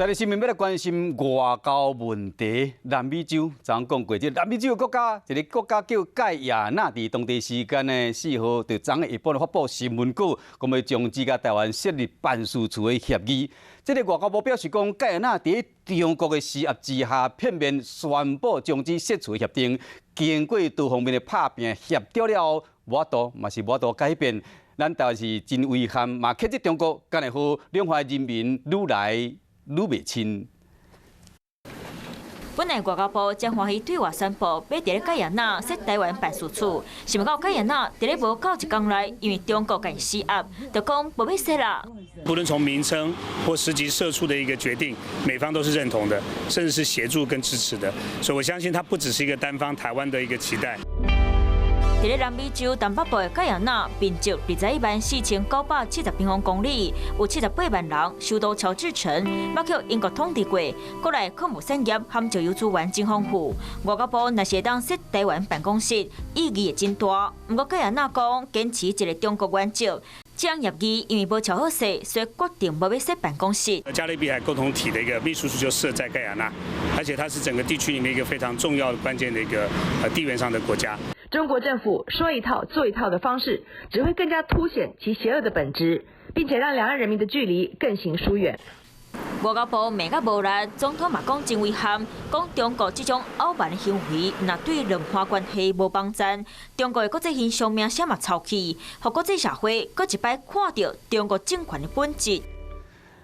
台日新聞欲來關心外交問題，南美洲昨昏講過，這南美洲的國家，一个國家叫蓋亞那，佇當地時間的4號，就昨昏下晡發布新聞稿，講欲終止佮台灣設立辦事處的協議。這个外交部表示講，蓋亞那佇中國的施壓之下，片面宣布終止設處的協定，經過多方面的拍拚協調了後，無法度嘛是無法度改變。咱台灣是真遺憾，嘛譴責中國，敢會予兩岸人民愈來愈袂親。本來外交部真歡喜對外宣布，欲佇咧蓋亞那設台灣辦事處，想袂到蓋亞那佇咧無夠一工內，因為中國共施壓，就講無欲設啦。不論從名稱或實際設處的一個決定，美方都是認同的，甚至是協助跟支持的。所以我相信，它不只是一個單方台灣的一個期待。佇咧南美洲東北部的蓋亞那，面積21萬4970平方公里，有78萬人，首都喬治城，捌予英國統治過，國內礦物產業含石油資源真豐富。外交部若是會當設台灣辦公室，意義會真大。毋過蓋亞那講堅持一个中國原則，這項協議因為無喬好勢，所以決定無欲設辦公室。加勒比海共同體的一個秘書處就設在蓋亞那，而且它是整個地區裡面一個非常重要的關鍵的一個地緣上的國家。中國政府說一套做一套的方式，只會更加凸顯其邪惡的本質，並且讓兩岸人民的距離更形疏遠。外交部罵甲無力，總統嘛講真遺憾，講中國這種傲慢的行為，若對兩岸關係無幫助。中國的國際形象名聲嘛臭去，予國際社會閣一擺看著中國政權的本質。